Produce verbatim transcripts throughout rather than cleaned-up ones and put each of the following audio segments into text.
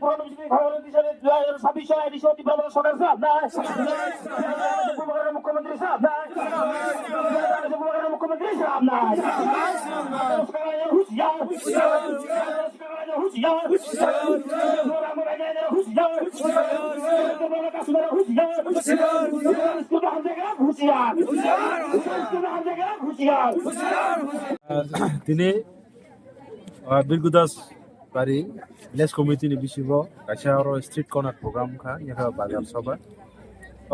পুরানো বিজেপি খবর দিছে, দুই হাজার ছাব্বিশ সালে এডিসি ত্রিপুরা সরকার সাহেব নাই। বুবাগরা মুখ্যমন্ত্রী সাহেব নাই। বুবাগরা মুখ্যমন্ত্রী সাহেব নাই। হুঁশিয়ার। হুঁশিয়ার। হুঁশিয়ার। Tini, ah, Birgudas bari village committee ni bisingo kaisa oro street corner program wngkha, yakha bazar sabha.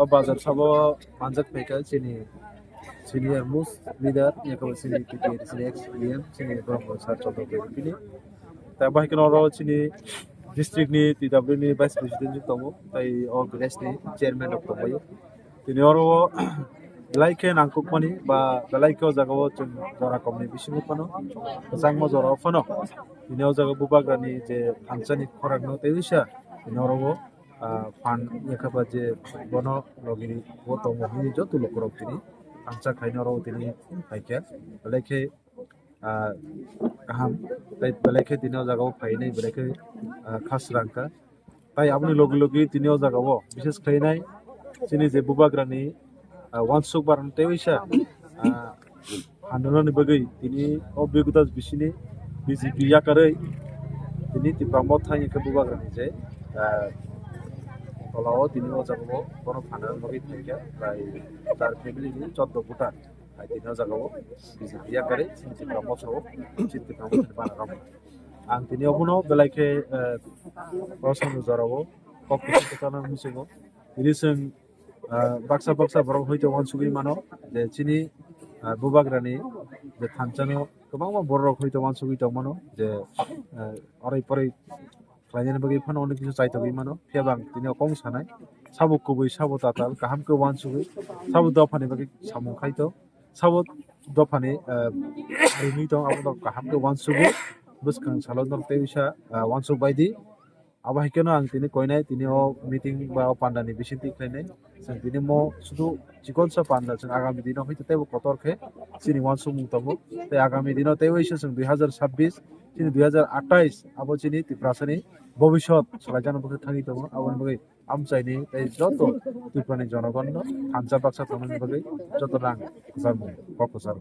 O bazar sabha o manjak phaikha chini senior most leader, yakha chini T T A D C ni ex E M, chini Brahma Sir Chandra Bey bini. Ta bahai kheno oro chini district ni T W ni vice president tongo, tai o village ni chairman rok tongbaio. Tini oro belai khe nangkukmani ba belai khe o jaga o chwng jora komni bisingo phano, kwchangma jora o phano tini o jaga bubagrani je thansani khorang no tei uisa tini oro o, ah, phan yakha ba je bono logi o tongo hwnwi joto lukurok tini thansa khaina oro o tini phaikha. Belai khe ah, kaham. Tai belai khe tini o jaga o phainai belai khe, ah, kha srang kha. Tai aboni logi logi tini o jaga o bishes khlainai chini je bubagrani, ah, wansuk barang tei uisa, ah, hanrwnani bagwi tini o Birgudas bisini B J P yakarwi tini Tipra Motha hwnwi khe bubagrani je, ah, tola o tini o jaga o bono phanrwna bagwi phaikha prai char family ni choddo voter. Hai tini o jaga o B J P yakarwi chini Tipra Motha o, chini Tipra Motha ni bana rok. Ang tini obono belai khe, eh, Rosano jora o kok kuchuk kwchana muchungo. Tini chwng, eh, baksa baksa borok hoito wansugwi mano je chini, eh, bubagrani je thansano kwbangma borok hoito wansugwi tongmano je, eh, oroi poroi khlainani bagwi phano onek kisa chaitogwi mano. Phiya bo ang tini o kok sanai, sabo kubui, sabo tatal, kaham khe wansugwi, sabo dophani bagwi samung khaito, sabo dophani, eh, ringwi tong, abo kaham khe wansugwi, bwskang salo norok tei uisa, eh, wansuk baidi. Abo hai kheno ang tini koinai, tini o meeting ba o pandani bisingtwi khlainai. Chwng tini mo sudu chikonsa panda, chwng agami dino hwnkhe teibo kotor khe chini wansukmung tongo. Tei agami dino tei waisa chwng dui hazar sabbish, chini dui hazar atais abo chini Tiprasani bobisot salaijakna bagwi thangwi tongo. Aboni bagwi amchaini tei joto Tiprani jonogonno thansa baksa tongmani bagwi joto rang kwcharmung kok kwcharo.